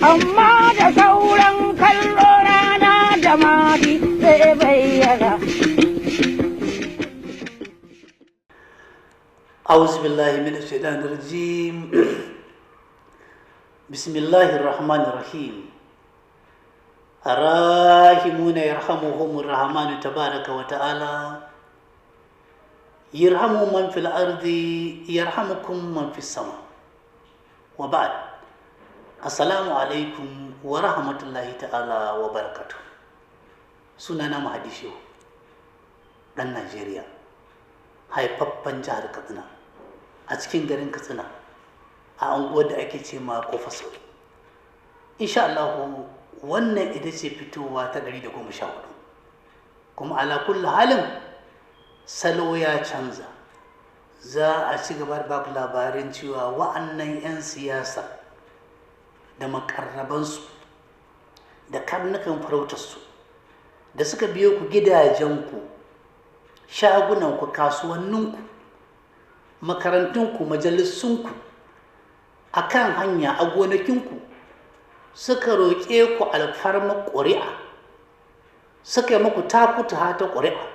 Amma da sauran kallo, rana da Mahdi zai bayyana. أعوذ بالله من الشيطان الرجيم. بسم الله الرحمن الرحيم. الراحمون يرحمهم الرحمن تبارك وتعالى، يرحم من في الأرض يرحمكم من في السماء. وبعد، السلام عليكم ورحمة الله تعالى وبركاته. Sunana Mahadi Shehu, ɗan Najeriya, haifaffen jihar Katsina, a cikin garin Katsina, a unguwar da ake ce ma Kofa Sauri. Insha Allah wannan ita ce fitowa ta 114. Kuma ala kulli halin, salo ya canza. Za a ci gaba da baku labarin cewa wa'annan 'yan siyasa da makarrabansu da karnukan farautarsu da suka biyo ku gidajenku, shagunanku, kasuwanninku, makarantunku, majalisunku, a kan hanya, a gonakinku, suka roƙe ku alfarma ƙuri'a, suka yi muku takuta ta ƙuri'a,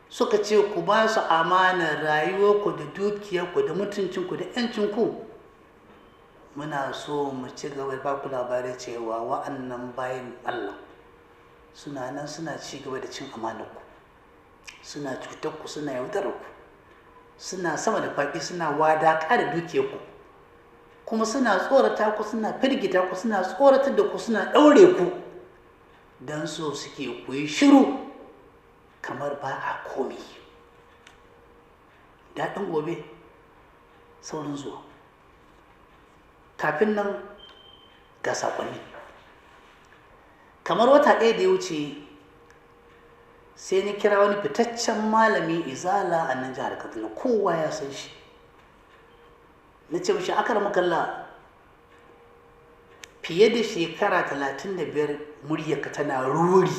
suka ce ku ba su amanar rayuwarku da dukiyarku da mutuncinku da 'yancinku. Muna so mu ci gaba da baku labarai cewa wa'annan bayin Allah suna nan suna ci gaba da cin amanarku, suna cutar ku, suna yaudarar ku, suna sama da faɗi, suna wadaƙa da dukiyarku, kuma suna tsorata ku, suna firgita ku, suna tsoratar da ku, suna ɗaure ku, don so suke ku yi shiru kamar ba a komi. Daɗin gobe saurin zuwa. Kafin nan, ga saƙonni. Kamar wata ɗaya da ya wuce, sai na kira wani fitaccen malami Izala a nan jihar Katsina, kowa ya san shi. Na ce mishi, "Akar makalla, fiye da shekara 35 muryarka tana ruri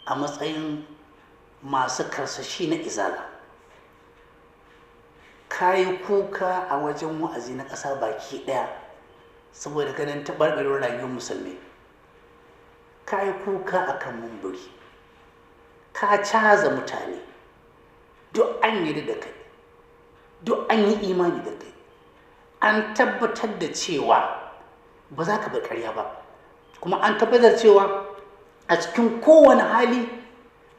a matsayin masu karsashi na Izala. Ka yi kuka a wajen wa'azi na ƙasa baki ɗaya saboda ganin taɓarɓarewar rayuwar musulmi. Ka yi kuka a kan mumbari, ka caza mutane, duk an yi da kai, duk an yi imani da kai, an tabbatar da cewa ba za ka bar ƙarya ba, kuma an tabbatar cewa a cikin kowane hali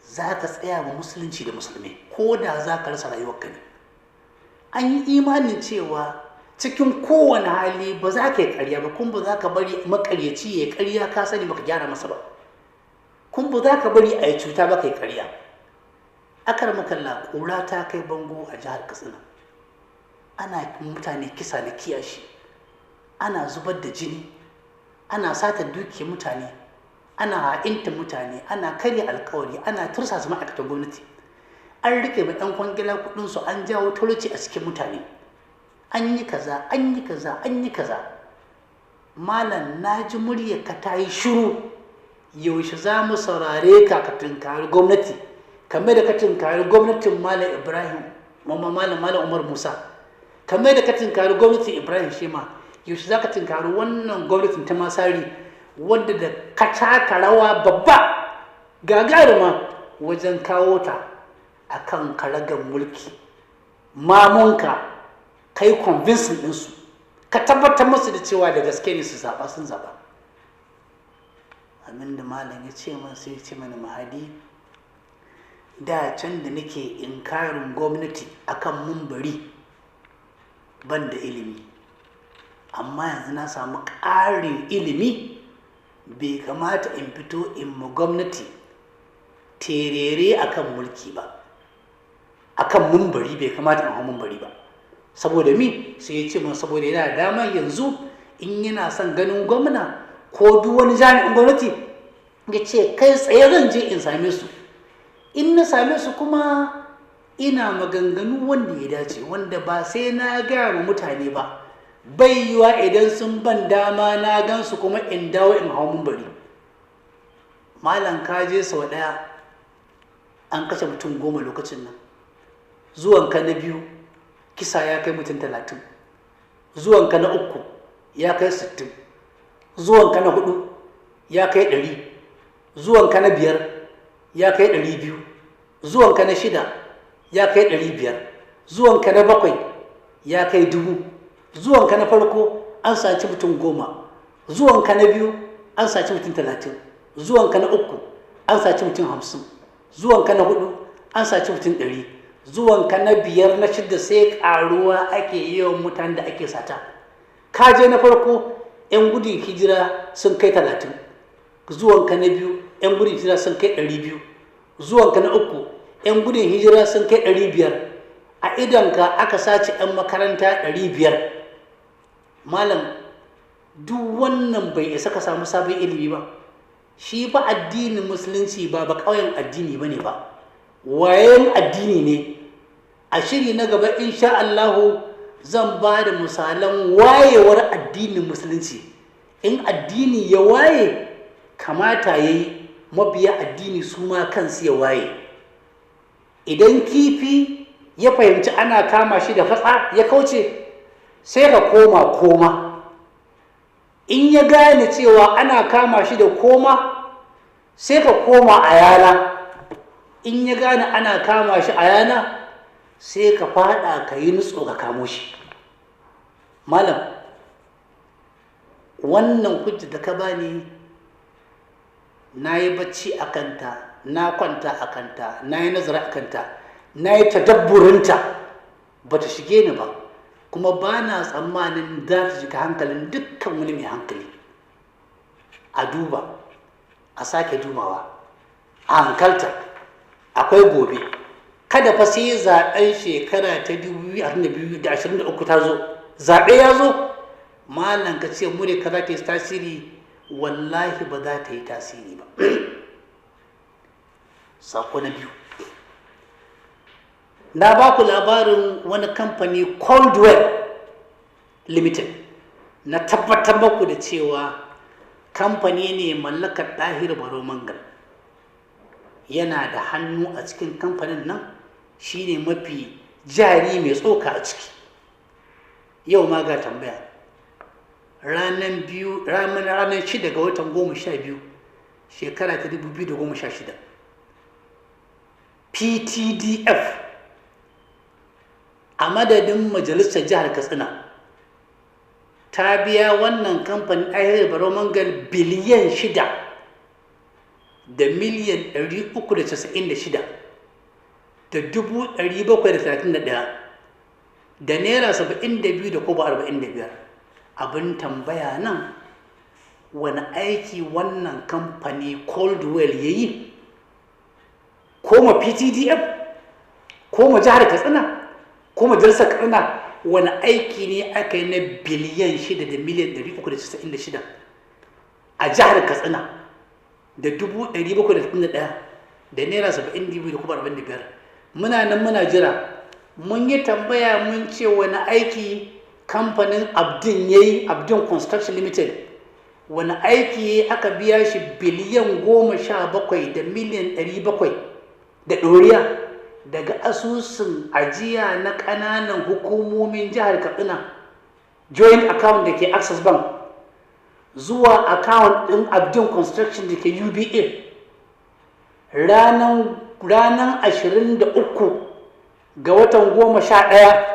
za ka tsaya wa musulunci da musulmi, ko da za ka rasa rayuwarka ne. An yi imanin cewa cikin kowane hali ba za ka yi ƙarya ba, kuma ba za ka bari makaryaci ya ƙarya ka sani baka gyara masa ba, kuma ba za ka bari a yi cuta ba ka yi ƙarya. Akar makalla, ƙura ta kai bango a jihar Katsina. Ana mutane kisa na kiyashi, ana zubar da jini, ana sata dukiyar mutane, ana ha'inta mutane, ana karya alkawari, ana tursasa ma'aikatan gwamnati, an rike ma ɗan kwangila kuɗinsu, an jawo talauci a cikin mutane, an yi kaza, an yi kaza, an yi kaza. Malam, na ji muryarka ta yi shiru. Yaushe za mu saurare ka, ka tunkari gwamnati kamar da ka tunkari gwamnatin Malam Ibrahim, Malam Umar Musa, kamar da ka tunkari gwamnatin Ibrahim Shema? Yaushe za ka tunkari wannan gwamnatin ta Masari, wadda da ka taka rawa babba gagaruma wajen kawo ta a kan karagar mulki? Mamunka kai convincing ɗinsu, ka tabbatar musu da cewa da gaske ne su zaɓa, sun zaɓa. Abin da malam ya ce min, sai ya ce mana, "Mahadi, da can da nake inkarin gwamnati akan mumbari, ban da ilimi, amma yanzu na samu ƙarin ilimi. Bai kamata in fito in ma gwamnati terere akan mulki ba akan mumbari. Bai kamata in hau mumbari ba." Saboda mi? Sai ya ce min saboda yana da dama yanzu, in yana son ganin gwamna ko duk wani jami'in gwamnati, ya ce kai tsaye zan je in same su. In na same su kuma, ina maganganu wanda ya dace, wanda ba sai na gaya wa mutane ba. Bai yiwa idan sun ban dama na gan su kuma in dawo in hau mumbari. Malam, ka je sau ɗaya an kashe mutum 10 lokacin nan. Zuwanka na biyu, kisa ya kai mutum 30. Zuwanka na uku ya kai 60, zuwanka na hudu ya kai 100, zuwanka na biyar ya kai 200, zuwanka na shida ya kai 500, zuwanka na bakwai ya kai 1000, zuwanka na farko an saci mutum 10, zuwanka na biyu an saci mutum 30, zuwanka na uku an saci mutum 50, zuwanka na hudu an saci mutum 100, zuwanka na biyar na shida sai karuwa ake yawan mutanen da ake sata. Ka je na farko 'yan gudun hijira sun kai 30, zuwanka na biyu 'yan gudun hijira sun kai 200, zuwanka na uku 'yan gudun hijira sun kai 500, a idonka aka sace 'yan makaranta 500. Malam, duk wannan bai isa ka samu sabon ilimi ba. Shi ba addinin Musulunci ba ba ƙauyen addini ba ne ba, wayan addini ne. A shiri na gaba, insha Allahu, zan ba da misalan wayewar addinin Musulunci. In addini ya waye, kamata ya yi mabiya addini su ma kansu ya waye. Idan kifi ya fahimci ana kama shi da fatsa ya kauce, sai ka koma koma. In ya gane cewa ana kama shi da koma, sai ka koma a yana. In ya gane ana kama shi a yana, sai ka fada ka yi nutso ka kamo shi. Malam, wannan hujja da ka bani, na yi bacci a kanta, na kwanta a kanta, na yi nazari a kanta, na yi tadabburinta, ba ta shige ni ba, kuma ba na tsammanin za ta shiga hankalin dukkan wani mai hankali. A duba, a sake dubawa, a hankalta, akwai gobe. Kada fa sai zaɓen shekara ta 2023 ta zo, zaɓe ya zo, malam, ka ce mure ka za ta yi tasiri. Wallahi ba za ta yi tasiri ba. Sako na biyu, na ba ku labarin wani kamfani, Coldwell Limited. Na tabbatar maku da cewa kamfani ne mallakar Ɗahir Baro Mangal. Yana da hannu a cikin kamfanin nan, shine mafi jari mai tsoka a ciki. Yau ma ga tambaya. Ranar 2, ranar 6 ga watan 12, shekara ta 2016, PTDF a madadin Majalisar Jihar Katsina ta biya wannan kamfanin Ɗahir Baro Mangal biliyan 6 da miliyan 396 da 731,000 da naira 72 da kobo 45. Abin tambaya nan, wani aiki wannan kamfani Coldwell ya yi ko ma PTDF, ko ma Jihar Katsina, ko Majalisar Katsina? Wani aiki ne aka yi na biliyan 6 da miliyan 396 a Jihar Katsina da 731 da naira 72 da kuma 45? Muna nan muna jira. Mun yi tambaya, mun ce wani aiki kamfanin Abdin ya yi, Abdin Construction Limited, wani aiki aka biya shi biliyan 17 da miliyan 700 da ɗoriya daga asusun ajiya na ƙananan hukumomin Jihar Katsina, joint account da ke Access Bank, zuwa account ɗin Abdin Construction da ke UBA ranar 23 ga watan 11,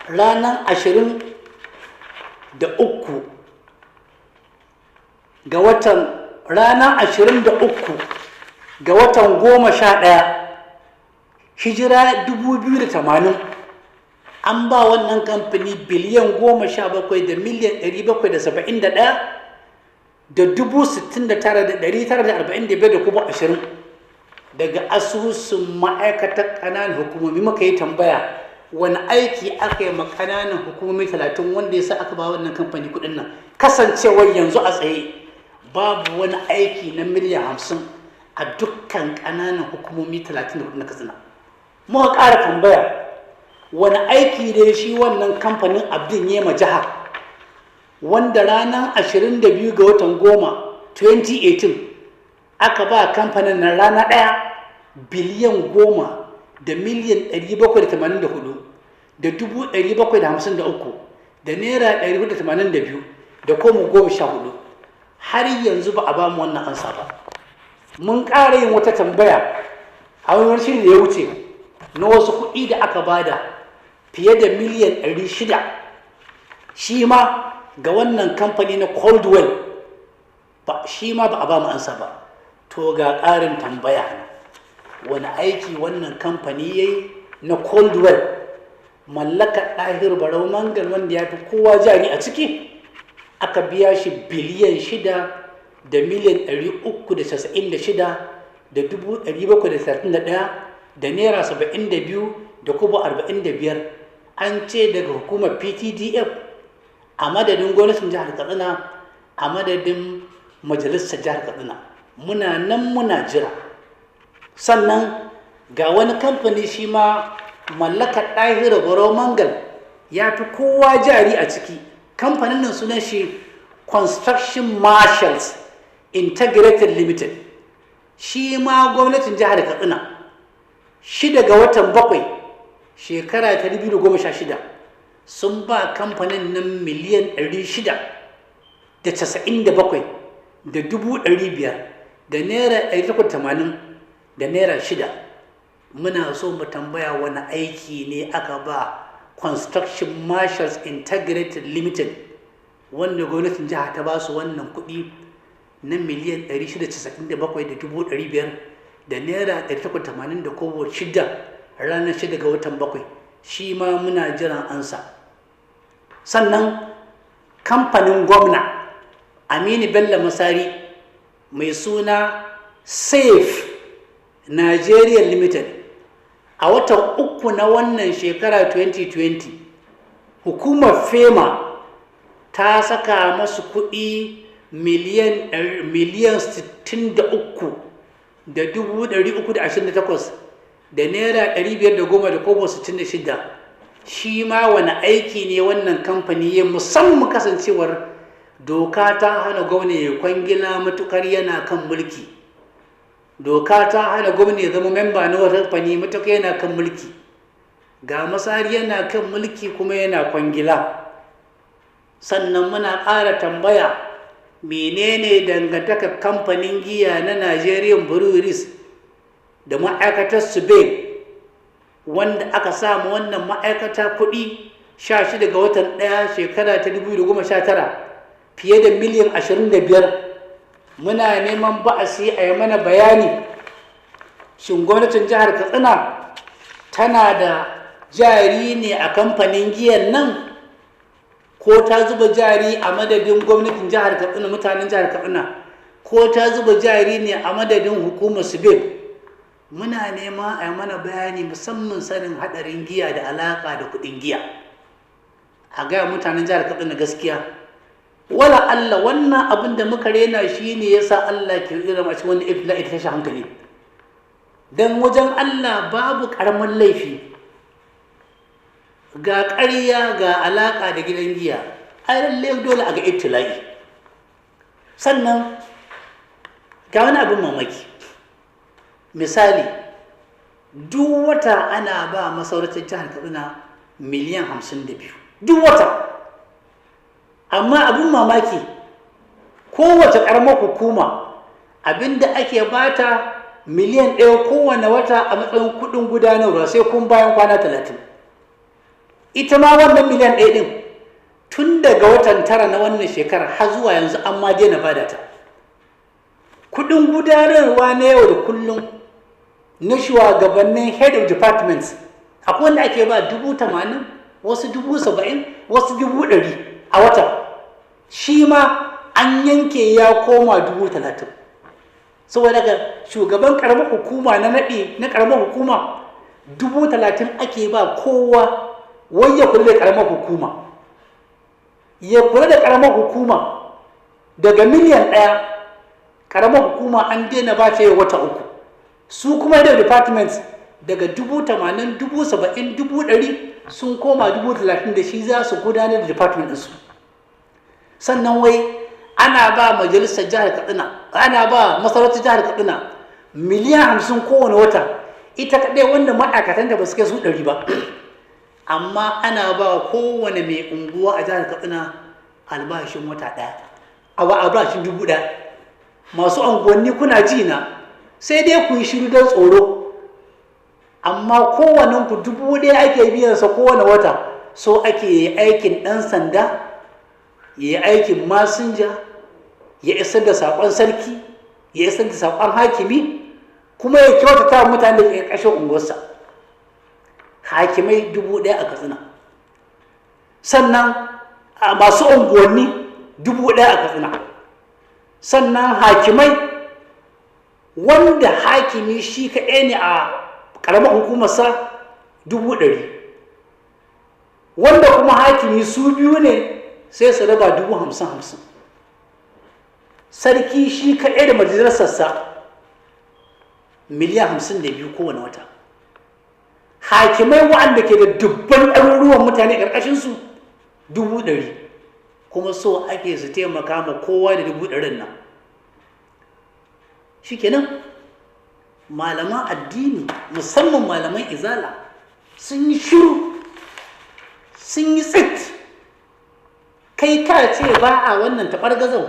ranar 23 ga watan, ranar 23 ga watan 11, hijira 2080? An ba wannan kamfani biliyan 17 da miliyan 771 da 69,945 da kuma 20 daga asusun ma'aikatar ƙananan hukumomi. Muka yi tambaya, wani aiki aka yi ma ƙananan hukumomi 30 wanda ya sa aka ba wannan kamfani kuɗin nan? Kasancewar yanzu a tsaye babu wani aiki na miliyan 50 a dukkan ƙananan hukumomi 34 na Katsina. Muka ƙara tambaya, wani aiki ne shi wannan kamfanin Abdin ya ma jiha, wanda ranar 22 ga watan 10, 2018, aka ba kamfanin nan rana ɗaya biliyan 10 da miliyan 784 da 753 da naira 482 da komo 14. Har yanzu ba a ba mu wannan ansa ba. Mun ƙara yin wata tambaya a wani shiri da ya wuce na wasu kuɗi da aka bada fiye da miliyan 600, shi ma ga wannan kamfani na Coldwell ba, shi ma ba a ba mu ansa ba. To ga ƙarin tambaya: wani aiki wannan kamfani ya yi na Coldwell, mallakar Ɗahir Barau Mangal, wanda ya fi kowa jari a ciki, aka biya shi biliyan 6 da miliyan 396 da 731,000 da naira 72 da kobo 45? An ce daga hukumar PTDF, a madadin gwamnatin jihar Katsina, a madadin majalisar jihar Katsina. Muna nan muna jira. Sannan ga wani kamfani, shi ma mallakar Ɗahiru Barau Mangal, ya fi kowa jari a ciki. Kamfanin nan sunan shi Construction Marshals Integrated Limited. Shi ma gwamnatin jihar Katsina, 6 ga watan 7, shekara ta 2016, sun ba kamfanin nan miliyan 697,500,000 da naira 880 da naira 6. Muna so mu tambaya, wani aiki ne aka ba Construction Marshals Integrated Limited, wanda gwamnatin jiha ta ba su wannan kuɗi na miliyan 697,500,000 da naira 880 da kobo 6 ranar 6 ga watan 7? Shi ma muna jiran ansa. Sannan kamfanin gwamna Aminu Bello Masari mai suna Safe Nigeria Limited, a watan 3 na wannan shekara 2020, hukumar FERMA ta saka masu kuɗi miliyan 63 da 328,000 da naira 510 da kobo 66. Shi ma wani aiki ne wannan kamfani ya, musamman kasancewar doka ta hana gwamna ya kwangila matukar yana kan mulki, doka ta hana gwamna ya zama memba na wata kamfani matukar yana kan mulki? Ga Masari yana kan mulki kuma yana kwangila. Sannan muna ƙara tambaya, menene dangantakar kamfanin giya na Nigerian Breweries da ma'aikatar Subeb, wanda aka samu wannan ma'aikata kuɗi 16 ga watan 1, shekara ta 2019, fiye da miliyan 25? Muna neman ba'asi a yi mana bayani, shin gwamnatin jihar Katsina tana da jari ne a kamfanin giyan nan, ko ta zuba jari a madadin gwamnatin jihar Katsina, mutanen jihar Katsina, ko ta zuba jari ne a madadin hukumar Subeb? Muna nema a yi mana bayani, musamman sanin haɗarin giya da alaƙa da kuɗin giya. A gaya mutanen jihar Katsina gaskiya. Wala Allah wannan abin da muka rena shi ne ya sa Allah ke irin a cikin wani ibtila'i ta tashi hankali, don wajen Allah babu ƙaramin laifi. Ga ƙarya, ga alaƙa da gidan giya, ai lalle dole a ga ibtila'i. Sannan ga wani abin mamaki. Misali, duk wata ana ba masarautar jihar Katsina miliyan 52 duk wata. Amma abin mamaki, kowace ƙaramar hukuma abinda ake bata miliyan 1 kowane wata a matsayin kuɗin gudanarwa, sai kun bayan kwana 30. Ita ma wannan miliyan 1 ɗin, tun daga watan 9 na wannan shekarar har zuwa yanzu an ma daina bada ta. Kuɗin gudanarwa na yau da kullum na shugabannin head of departments, akwai wanda ake ba 80,000, wasu 70,000, wasu 100,000 a wata. Shi ma an yanke ya koma 30,000. Saboda daga shugaban karamar hukuma na naɗi na karamar hukuma, 30,000 ake ba kowa, wai ya kula da karamar hukuma. Ya kula da karamar hukuma, daga miliyan 1, karamar hukuma an daina ba ta yi wata 3. Su kuma da departments daga 80,000, 70,000, 100,000, sun koma 30,000, da shi za su gudanar da department ɗinsu. Sannan wai ana ba majalisar jihar Katsina, ana ba masarautar jihar Katsina miliyan 50 kowane wata, ita kaɗai, wanda ma'aikatan da ba su kai su 100 ba. Amma ana ba kowane mai unguwa a jihar Katsina albashin wata ɗaya, a albashin 1000. Masu unguwanni, kuna ji na, sai dai ku yi shiru don tsoro, amma kowannen ku 1000 ake biyansa kowane wata. So ake yi aikin ɗan sanda, ya yi aikin masinja, ya isar da saƙon sarki, ya isar da saƙon hakimi, kuma ya kyautata mutane da ke ƙarƙashin unguwarsa. Hakimai 1000 a Katsina, sannan a masu unguwanni 1000 a Katsina, sannan hakimai, wanda hakimi shi kaɗai ne a ƙaramar hukumarsa, 100,000, wanda kuma hakimi su biyu ne sai su raba 50,000 50. Sarki shi kaɗai da majalisarsa 52 miliyan kowane wata. Hakimai waɗanda ke da dubban ɗaruruwan mutane ƙarƙashinsu 100,000, kuma so ake su taimaka ma kowa da 100,000 nan. Shikenan, malaman addini, musamman malaman Izala, sun yi shiru, sun yi tsit, kai ka ce ba a wannan taɓargazau,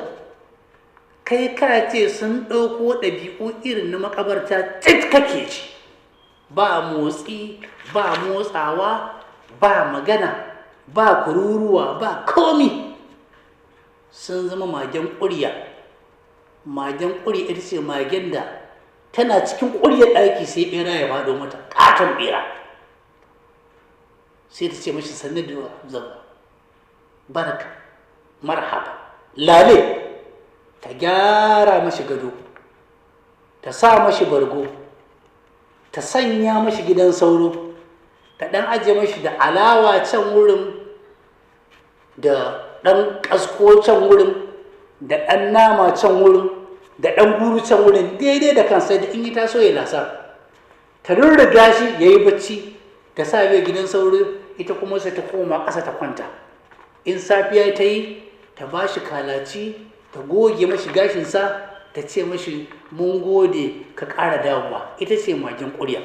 kai ka ce sun ɗauko ɗabi'u irin na makabarta. Tsit kake ci, ba motsi, ba motsawa, ba magana, ba kururuwa, ba komi. Sun zama magen ƙurya. Magen ƙurya ita ce magen da tana cikin ƙuryar ɗaki sai ɓera ya faɗo mata, ƙaton ɓera, sai ta ce mashi sannu da zama, barka, marhaba, lale. Ta gyara mashi gado, ta sa mashi bargo, ta sanya mashi gidan sauro, ta ɗan ajiye mashi da alawa can wurin, da ɗan ƙasko can wurin, da ɗan nama can wurin, da ɗan guru can wurin, daidai da kansa, da in yi taso ya lasa. Ta rurruga shi ya yi bacci, ta sa mai gidan sauro, ita kuma sai ta koma ƙasa ta kwanta. In safiya ta yi, ta ba shi kalaci, ta goge mashi gashinsa, ta ce mashi mun gode, ka ƙara dawowa. Ita ce magen ƙurya.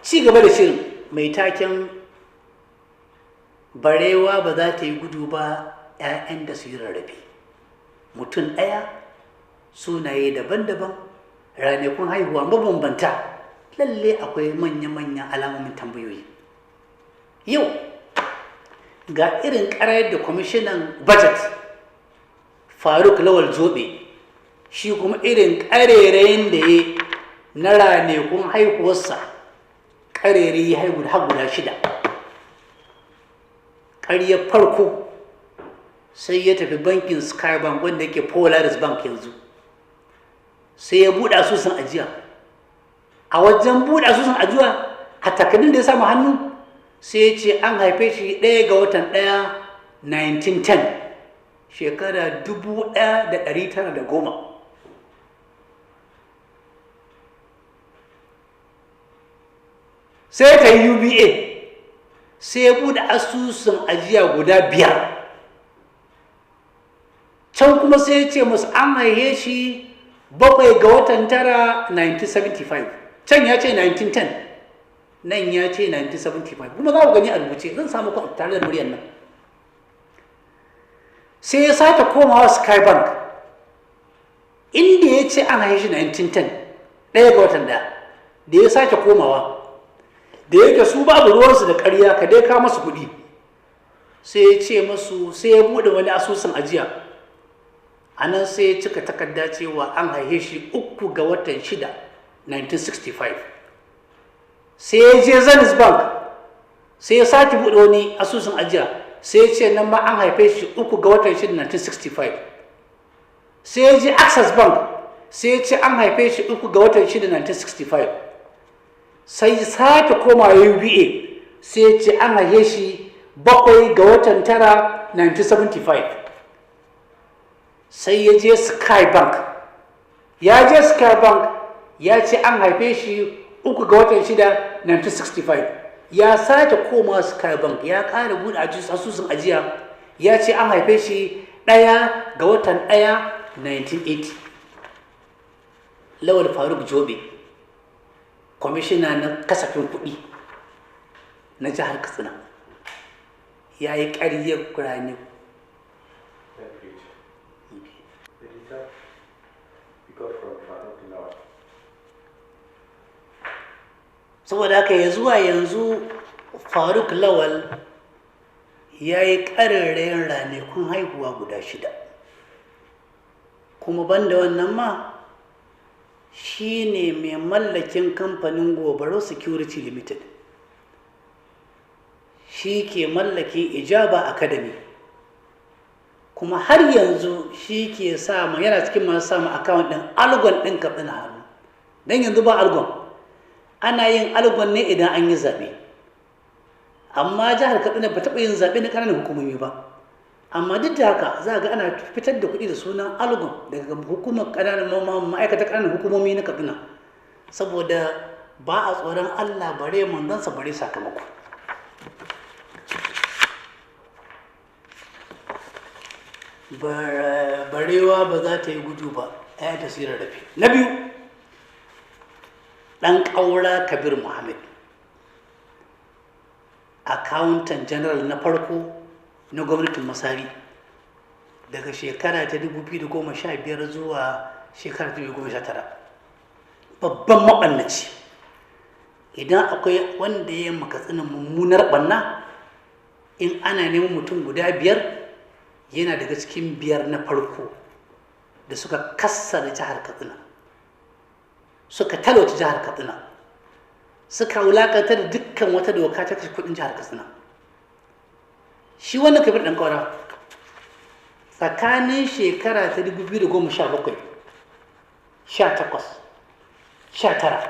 Ci gaba da shirin mai taken "Barewa ba za ta yi gudu ba 'ya'yan da su yi rarrafe". Mutum ɗaya, sunaye daban-daban, ranakun haihuwa mabambanta, lalle akwai manya-manyan alamomin tambayoyi. Yau ga irin ƙarar da kwamishinan budget Faruk Lawal Jobe, shi kuma irin ƙarerayin da ya na ranakun haihuwarsa, ƙarere ya haihu har guda shida. Ƙaryar farko, sai ya tafi bankin Sky Bank, wanda yake Polaris Bank yanzu, sai ya buɗe asusun ajiya. A wajen buɗe asusun ajiya, a takardun da ya samu hannu, sai ya ce an haife shi 1 ga watan 1 1910, shekara 1910. Sai ta yi UBA, sai ya buɗe asusun ajiya guda biyar. Can kuma sai ya ce musu an haife shi 7 ga watan 9 1975. Can ya ce 1910, nan ya ce 1975, kuma za ku gani a rubuce, zan samu ku tare da muryar nan. Sai ya sake komawa Skybank, inda ya ce an haife shi 1910, 1 ga watan 1. Da ya sake komawa, da yake su babu ruwansu da ƙarya, ka dai ka masu kuɗi, sai ya ce masu, sai ya buɗe wani asusun ajiya. A nan sai ya cika takarda cewa an haife shi 3 ga watan 6 1965. Sai ya je Zenith Bank, sai ya sake buɗe wani asusun ajiya, sai ya ce nan ma an haife shi 3 ga watan 6 1965. Sai ya je Access Bank, sai ya ce an haife shi 3 ga watan 6 1965. Sai ya sake koma UBA, sai ya ce an haife shi 7 ga watan 9 1975. Sai ya je Sky Bank, ya je Sky Bank ya ce an haife shi 3 ga watan 6 1965. Ya sake koma Sky Bank, ya ƙara buɗe asusun ajiya, ya ce an haife shi 1 ga watan 1 1980. Lawal Faruk Jobe, Kwamishina na kasafin kuɗi na jihar Katsina ya yi ƙaryar kurane. Then page. The data we got from Farouk Lawal. Saboda haka ya zuwa yanzu Faruk Lawal ya yi ƙararrayin ranakun haihuwa guda shida. Kuma banda wannan ma, shi ne mai mallakin kamfanin Gobaro Security Limited, shi ke mallakin Ijaba Academy, kuma har yanzu shi ke samu, yana cikin masu samun account ɗin ALGON ɗin Katsina hannu. Don yanzu ba ALGON, ana yin ALGON ne idan an yi zaɓe, amma jihar Katsina ba taɓa yin zaɓe na ƙananan hukumomi ba. Amma duk da haka za ga ana fitar da kuɗi da sunan ALGON daga hukumar ƙananan ma'aikatar ƙananan hukumomi na Katsina, saboda ba a tsoron Allah bare manzansa bare sakamako. Barewa ba za ta yi gudu ba ya ta sirar rafe. Na biyu, ɗan ƙaura Kabir Muhammad, Accountant General na farko na gwamnatin Masari daga shekara ta 2015 zuwa shekara ta 2019, babban maɓannaci. Idan akwai wanda ya yi Katsina mummunar ɓanna, in ana neman mutum guda biyar, yana daga cikin biyar na farko da suka kassara jihar Katsina, suka talauta jihar Katsina, suka wulakantar da dukkan wata doka ta kashe kudin jihar Katsina. Shi wannan Kabir Ɗan Ƙaura, tsakanin shekara ta 2017, 18, 19,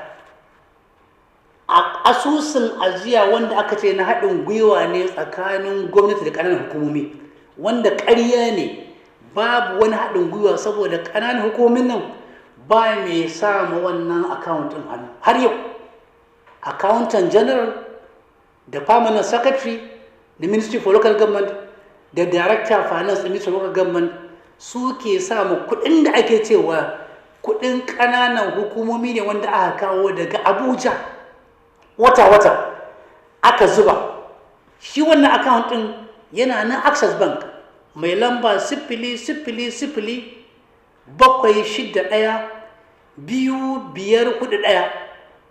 a asusun ajiya wanda aka ce na haɗin gwiwa ne tsakanin gwamnati da ƙananan hukumomi, wanda ƙarya ne, babu wani haɗin gwiwa, saboda ƙananan hukumomin nan ba mai sa ma wannan account ɗin hannu har yau. Accountant General da Permanent Secretary da Ministry for Local Government da Director Finance da Ministry for Local Government su ke samu kuɗin da ake cewa kuɗin ƙananan hukumomi ne, wanda aka kawo daga Abuja wata-wata aka zuba. Shi wannan account ɗin yana nan Access Bank mai lamba 000761254.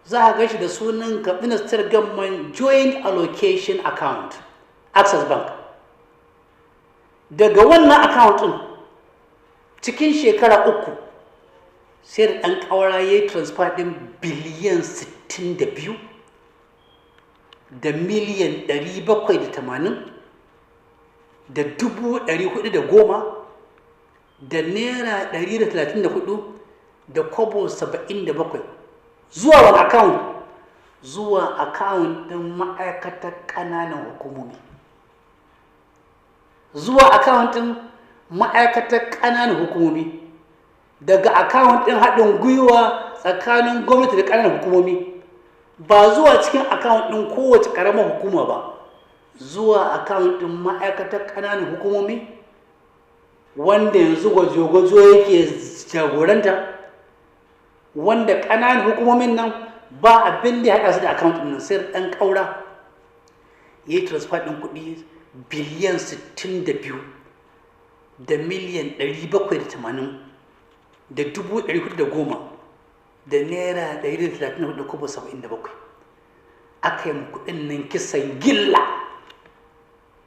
Za a gan shi da sunan Katsina State Government Joint Allocation Account, Access Bank. Daga wannan account ɗin, cikin shekara 3, sai da Ɗan Ƙaura ya yi transfer ɗin biliyan 62 da miliyan 780 da 410,000 da naira 134 da kobo 77. Zuwa wani account? Zuwa account ɗin ma'aikatar ƙananan hukumomi, zuwa account ɗin ma'aikatar ƙananan hukumomi, daga account ɗin haɗin gwiwa tsakanin gwamnati da ƙananan hukumomi, ba zuwa cikin account ɗin kowace ƙaramar hukuma ba, zuwa account ɗin ma'aikatar ƙananan hukumomi wanda yanzu Gwajo-gwajo yake jagoranta, wanda ƙananan hukumomin nan ba abin da ya haɗa su da account ɗin nan. Sai Ɗan Ƙaura ya yi transfer ɗin kuɗi biliyan 62 da miliyan 780 da 410,000 da naira 134 kobo 77. Aka yi kuɗin nan kisan gilla.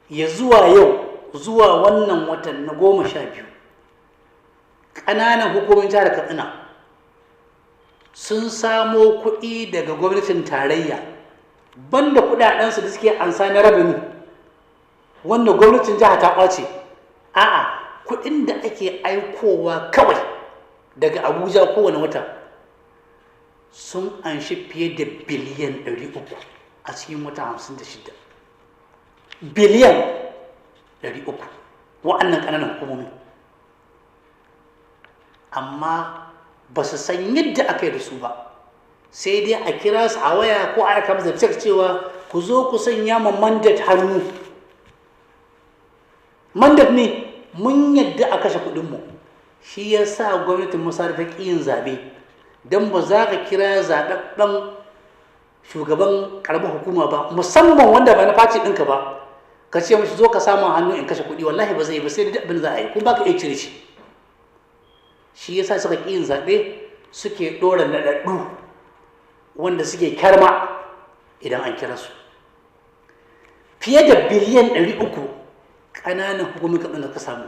Ya zuwa yau, zuwa wannan watan na 12, ƙananan hukumomin jihar Katsina sun samo kuɗi daga gwamnatin tarayya, banda kuɗaɗensu da suke ansa na revenue wanda gwamnatin jiha ta ƙwace. A'a, kuɗin da ake aikowa kawai daga Abuja kowane wata, sun anshi fiye da biliyan 300 a cikin wata 56. Biliyan 300, wa'annan ƙananan hukumomi, amma ba su san yadda aka yi da su ba, sai dai a kira su a waya ko a aika musu da cewa ku zo ku sanya ma mandate hannu. Mandate ne mun yadda a kashe kuɗinmu. Shi ya sa gwamnatin Musa ta ƙi yin zaɓe, don ba za ka kira zaɓaɓɓen shugaban karamar hukuma ba, musamman wanda ba na faci ɗinka ba, ka ce mashi zo ka samu hannu in kashe kuɗi, wallahi ba zai yi ba, sai da abin za a yi kuma ba ka iya cire shi. Shi yasa suka ƙi yin zaɓe, suke ɗora naɗaɗɗu wanda suke kyarma idan an kira su. Fiye da biliyan 300 ƙananan hukumomin kaɗan da ka samu,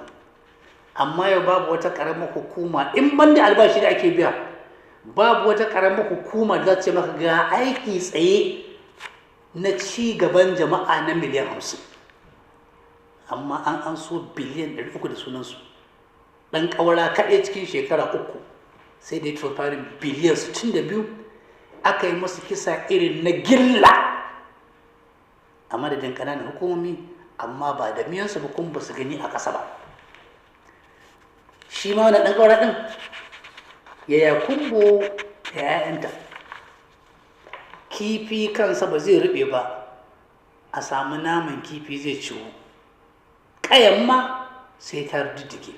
amma yau babu wata ƙaramar hukuma, in ban da albashi da ake biya, babu wata ƙaramar hukuma da za ta ce maka ga aiki tsaye na ci gaban jama'a na miliyan 50. Amma an so biliyan 300 da sunansu. Ɗan ƙaura kaɗai cikin shekara 3 sai da ya transferring biliyan 62. Aka yi masu kisa irin na gilla a madadin ƙananan hukumomi, amma ba da miyansu ba, kuma ba su gani a ƙasa ba. Shi ma wani ɗan ƙaura ɗin ya kumbo da 'ya'yanta, kifi kansa ba zai ruɓe ba, a samu naman kifi zai ciwo, ƙayan ma sai ta diddige.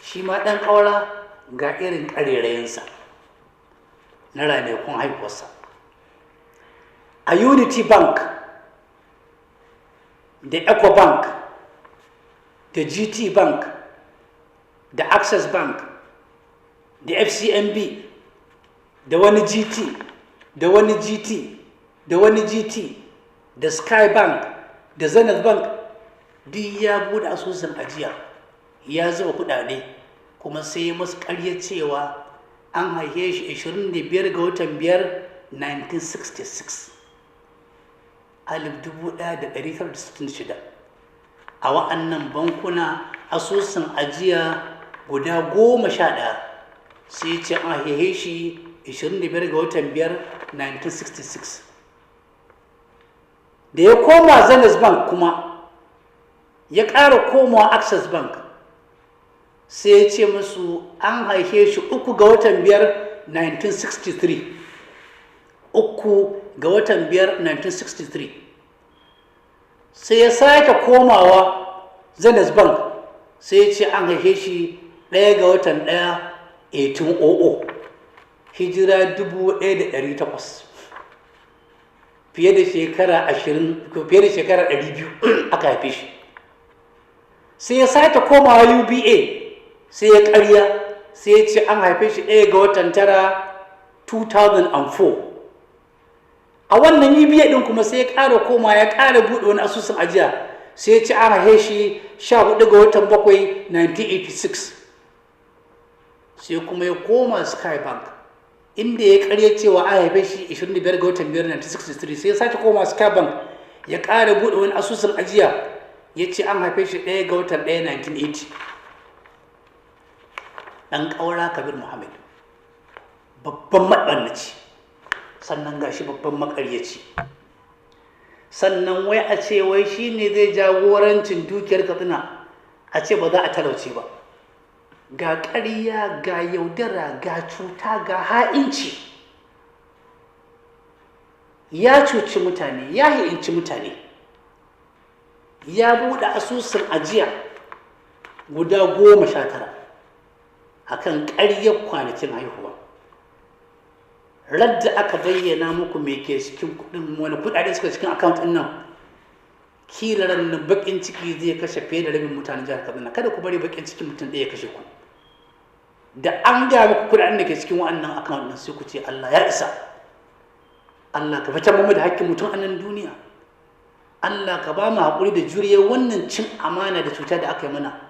Shi ma ɗan ƙaura ga irin ƙarerayensa na ranakun haihuwarsa. A Unity Bank da Ecobank da GT Bank da Access Bank da FCMB da wani GT da wani GT da wani GT da Sky Bank da Zenith Bank, duk ya bude asusun ajiya, ya zuba kudade, kuma sai masu karya cewa an haife shi 25 ga watan 5 1966, 1966. A wa'annan bankuna asusun ajiya guda 11, sai ce an haife shi 25 ga watan 5 1966. Da ya koma Zenith Bank kuma ya ƙara komawa Access Bank, sai ya ce musu an haife shi 3 ga watan 5 1963, 3 ga watan 5 1963. Sai ya sake komawa Zenith Bank, sai ya ce an haife shi 1 ga watan 1 1800, hijira 1800, fiye da shekara 20, fiye da shekara 200 aka haife shi. Sai ya sake komawa UBA, sai ya karya, sai ya ce an haife shi 1 ga watan 9 2004. A wannan UBA din kuma sai ya ƙara koma, ya ƙara buɗe wani asusun ajiya, sai ya ce an haife shi 14 ga watan 7 1986. Sai kuma ya koma Sky Bank, inda ya karya cewa an haife shi 25 ga watan 5 1963. Sai ya sake koma Sky Bank, ya ƙara buɗe wani asusun ajiya, ya ce an haife shi 1 ga watan 1 1980. Ɗan ƙaura Kabir Muhammad babban maɓannaci, sannan gashi babban maƙaryaci, sannan wai a ce wai shi ne zai jagorancin dukiyar Katsina, a ce ba za a talauce ba. Ga ƙarya, ga yaudara, ga cuta, ga ha'inci. Ya cuci mutane, ya ha'inci mutane. Ya buɗe asusun ajiya guda 19 a kan ƙaryar kwanakin haihuwa. Radda aka bayyana muku me ke cikin kuɗin, wani kuɗaɗe suka cikin account ɗin nan, kila ran nan baƙin ciki zai kashe fiye da rabin mutanen jihar Katsina. Kada ku bari baƙin cikin mutum ɗaya ya kashe ku. Da an gaya muku kuɗaɗen da ke cikin wa'annan account ɗin, sai ku ce Allah ya isa. Allah ka fitar mu da hakkin mutum a nan duniya. Allah ka ba mu haƙuri da juriyar wannan cin amana da cuta da aka yi mana.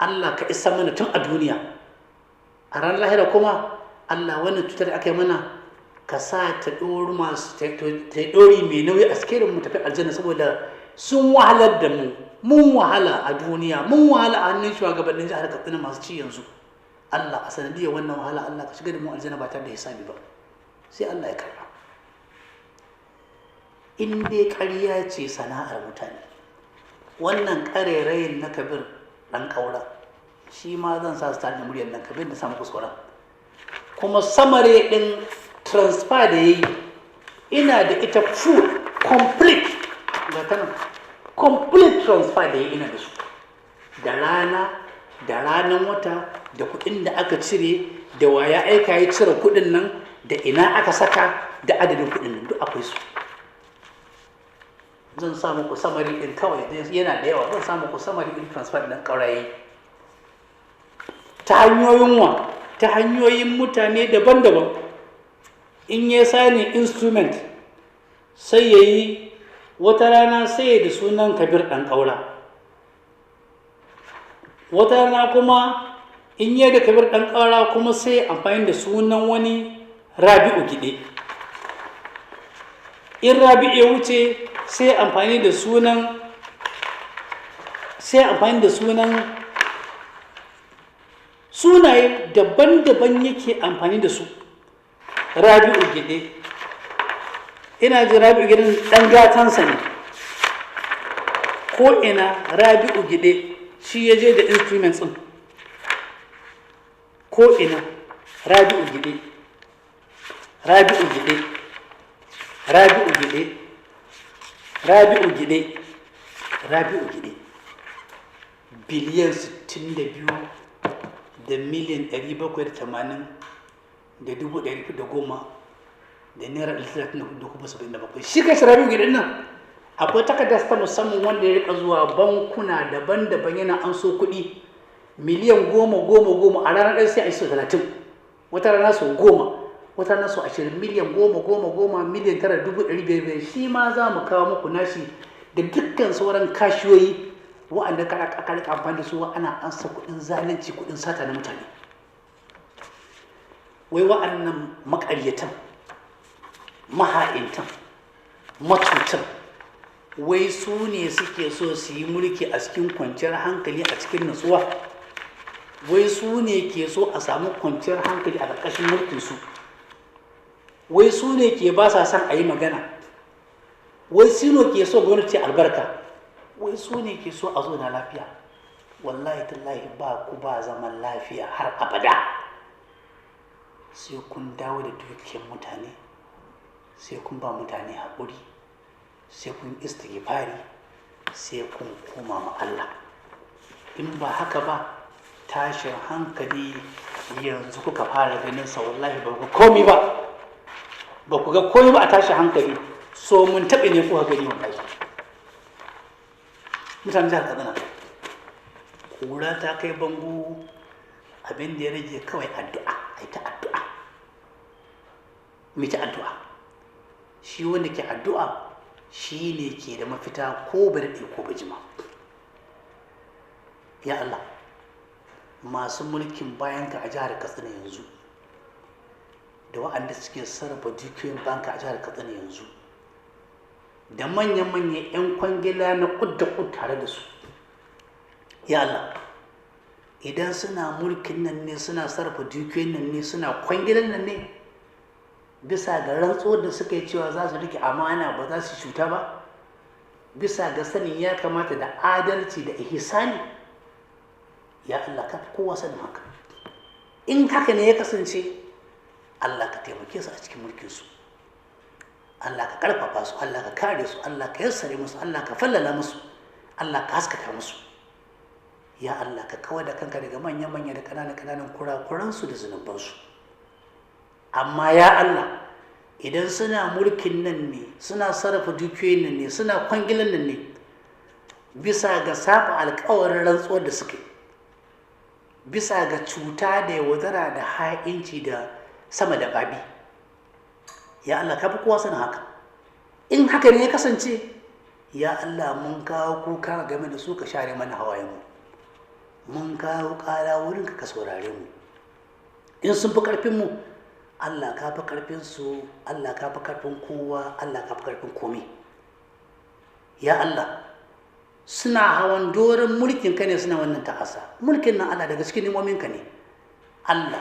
Allah ka isa mana tun a duniya. A ranar lahira kuma, Allah, wannan cutar da aka yi mana, ka sa ta ɗori masu ta ɗori mai nauyi a sikelin mu tafi aljanna, saboda sun wahalar da mu. Mun wahala a duniya, mun wahala a hannun shugabannin jihar Katsina masu ci yanzu. Allah, a sanadiyar wannan wahala, Allah ka shiga da mu aljanna ba tare da hisabi ba. Sai Allah ya karba. In dai ƙarya ce sana'ar mutane, wannan ƙarerayin na Kabir ɗan ƙaura, shi ma zan sa su tare da muryar nan Kabir da samu kuskuren. Kuma summary ɗin transfer da ya yi, ina da ita full complete, ga ta nan, complete transfer da ya yi ina da su, da rana da ranar wata da kuɗin da aka cire, da waya aika ya cire kuɗin nan. Da ina aka saka da adadin kuɗin nan, duk akwai su. Zan sa muku summary ɗin kawai, yana da yawa. Zan sa muku summary ɗin transfer ɗin ƙauraye ta hanyoyin wa, ta hanyoyin mutane daban-daban. In ya sani instrument, sai ya yi wata rana sai ya da sunan Kabir ɗan ƙaura, wata rana kuma in yi da Kabir ɗan ƙaura kuma sai amfani da sunan wani Rabi'u Gide. In Rabi'u ya wuce, sai amfani da sunan sai amfani da sunan sunaye daban-daban yake amfani da su. Rabi'u Gide, ina ji Rabi'u Gide ɗan gatansa ne. Ko ina Rabi'u Gide shi ya je da instruments ɗin, ko ina Rabi'u Gide, Rabi'u Gide, Rabi'u Gide, Rabi'u Gide, Rabi'u Gide. Biliyan 62 da miliyan 780 da 110,000 da naira 34.77. Shi kai Rabi'u Gide nan, akwai takardar ta musamman wanda ya rika zuwa bankuna daban-daban yana an so kuɗi miliyan goma goma goma a ranar ɗaya, sai a yi sau 30, wata rana sau 10, wata rana sau 20, miliyan goma goma goma, miliyan tara dubu ɗari biyar biyar. Shi ma za mu kawo muku nashi da dukkan sauran kashiyoyi wa'anda aka rika amfani da su ana ansa kuɗin zalunci, kuɗin sata na mutane. Wai wa'annan maƙaryatan, maha'intan, matutan, wai su ne suke so su yi mulki a cikin kwanciyar hankali, a cikin nutsuwa? Wai su ne ke so a samu kwanciyar hankali a ƙarƙashin mulkinsu? Wai su ne ke ba sa son a yi magana? Wai su ne ke so gwamnati albarka? Wai su ne ke so a zo na lafiya? Wallahi tallahi, ba ku ba zaman lafiya har abada, sai kun dawo da dukiyar mutane, sai kun ba mutane haƙuri, sai kun istighfari, sai kun koma ma Allah. In ba haka ba, tashin hankali yanzu kuka fara ganin sa. Wallahi ba ku komi ba, ba ku ga komi ba a tashin hankali. So mun taɓe ne kuka gani. Wallahi mutanen jihar Katsina, kura ta kai bango. Abin da ya rage kawai addu'a, ai ta addu'a, mu ta addu'a. Shi wanda ke addu'a shi ne ke da mafita, ko ba daɗe ko ba jima. Ya Allah, masu mulkin bayanka a jihar Katsina yanzu, da waɗanda suke sarrafa dukiyoyin banka a jihar Katsina yanzu, da manya-manyan 'yan kwangila na kud da kud tare da su, ya Allah, idan suna mulkin nan ne, suna sarrafa dukiyoyin nan ne, suna kwangilan nan ne bisa ga rantsuwar da suka yi cewa za su rike amana, ba za su cuta ba, bisa ga sanin ya kamata da adalci da ihsani, ya Allah, ka fi kowa sanin haka. In haka ne ya kasance, Allah ka taimake su a cikin mulkinsu, Allah ka karfafa su, Allah ka kare su, Allah ka yassare musu, Allah ka fallala musu, Allah ka haskaka musu. Ya Allah, ka kawar da kanka daga manya-manya da ƙananan-ƙananan kurakuransu da zunubansu. Amma ya Allah, idan suna mulkin nan ne, suna sarrafa dukiyoyin nan ne, suna kwangilan nan ne bisa ga saba alkawarin rantsuwar da suka yi, bisa ga cuta da yaudara da ha'inci da sama da babi, ya Allah, ka fi kowa sanin haka. In haka ne ya kasance, ya Allah, mun kawo kuka game da su, ka share mana hawayenmu. Mun kawo ƙara wurinka, ka saurare mu. In sun fi ƙarfinmu, Allah ka fi ƙarfin su. Allah ka fi ƙarfin kowa, Allah ka fi ƙarfin komai. Ya Allah, suna hawan doron mulkin ka ne suna wannan ta'asa. Mulkin nan, Allah, daga cikin ni'imomin ka ne. Allah,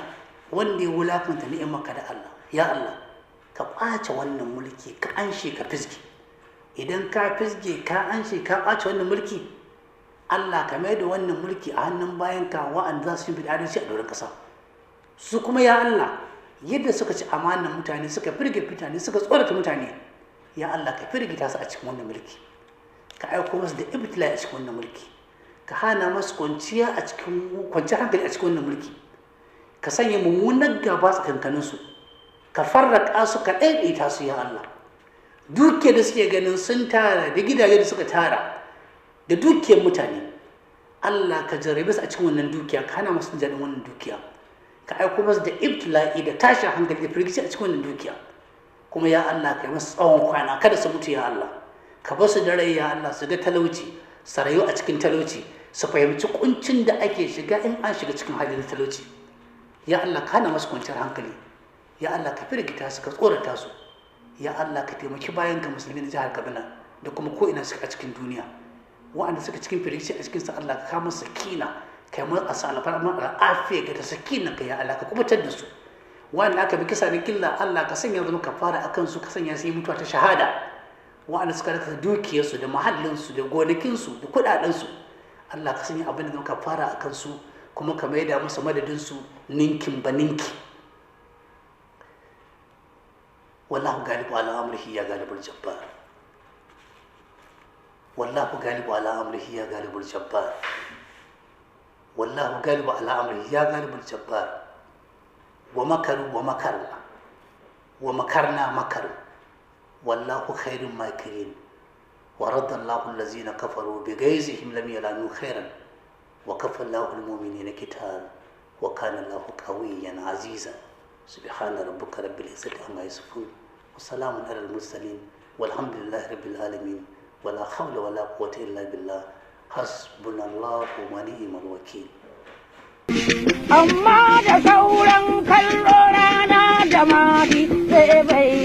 wanda ya wulakanta ni'imarka da Allah, ya Allah, ka ƙwace wannan mulki, ka anshe, ka fisge. Idan ka fisge, ka anshe, ka ƙwace wannan mulki, Allah, ka mai da wannan mulki a hannun bayan ka wa'anda za su yi adalci a doron ƙasa. Su kuma, ya Allah, yadda suka ci amanar mutane, suka firgita mutane, suka tsorata mutane, ya Allah, ka firgita su a cikin wannan mulki, ka aiko masu da ibtila a cikin wannan mulki, ka hana masu kwanciya a cikin kwanciyar hankali a cikin wannan mulki, ka sanya mummunan gaba tsakankanin su. Ka farraka su, ka ɗaiɗaita su, ya Allah. Dukiyar da suke ganin sun tara, da gidaje da suka tara, da dukiyar mutane, Allah ka jarrabe su a cikin wannan dukiya, ka hana musu jin wannan dukiya, ka aiko masu da ibtila'i da tashin hankali da firgici a cikin wannan dukiya. Kuma ya Allah, ka yi masu tsawon kwana, kada su mutu, ya Allah. Ka bar su da rai, ya Allah, su ga talauci, su rayu a cikin talauci, su fahimci kuncin da ake shiga in an shiga cikin halin talauci. Ya Allah, ka hana masu kwanciyar hankali. Ya Allah, ka firgita su, ka tsorata su. Ya Allah, ka taimaki bayan ka musulmi na jihar Kaduna da kuma ko ina suka a cikin duniya, wa'anda suka cikin firgici a cikin sa. Allah, ka kama sakina, kai mu asa alfarma al'afiya ga ta sakina ka, ya Allah, ka kubutar da su. Wa'anda aka bi kisa na gilla, Allah, ka sanya zama kafara akan su, ka sanya su yi mutuwa ta shahada. Wa'anda suka rasa dukiyarsu da mahallinsu da gonakinsu da kuɗaɗensu, Allah, ka sanya abin da zama kafara akan su, kuma ka maida musu madadinsu ninkin ba ninki. Wallahu galibu ala amrihi ya galibul jabbar. Wallahu galibu ala amrihi ya galibul jabbar. Wallahu galibu ala amrihi ya galibul jabbar. Wa makaru wa makaru wa makarna makaru, wallahu khairun makirin. Wa radda Allahu allazina kafaru bi ghaizihim lam yalamu khairan, wa kafa Allahu almu'minina qital, wa kana Allahu qawiyyan aziza. Subhana rabbika rabbil izzati amma yasifun, wa salamun alal mursalin, walhamdulillahi rabbil alamin, wala hawla wala quwwata illa billah. Hasbunallahu wa ni'mal wakil. Amma da sauran kallo, rana da mari zai bai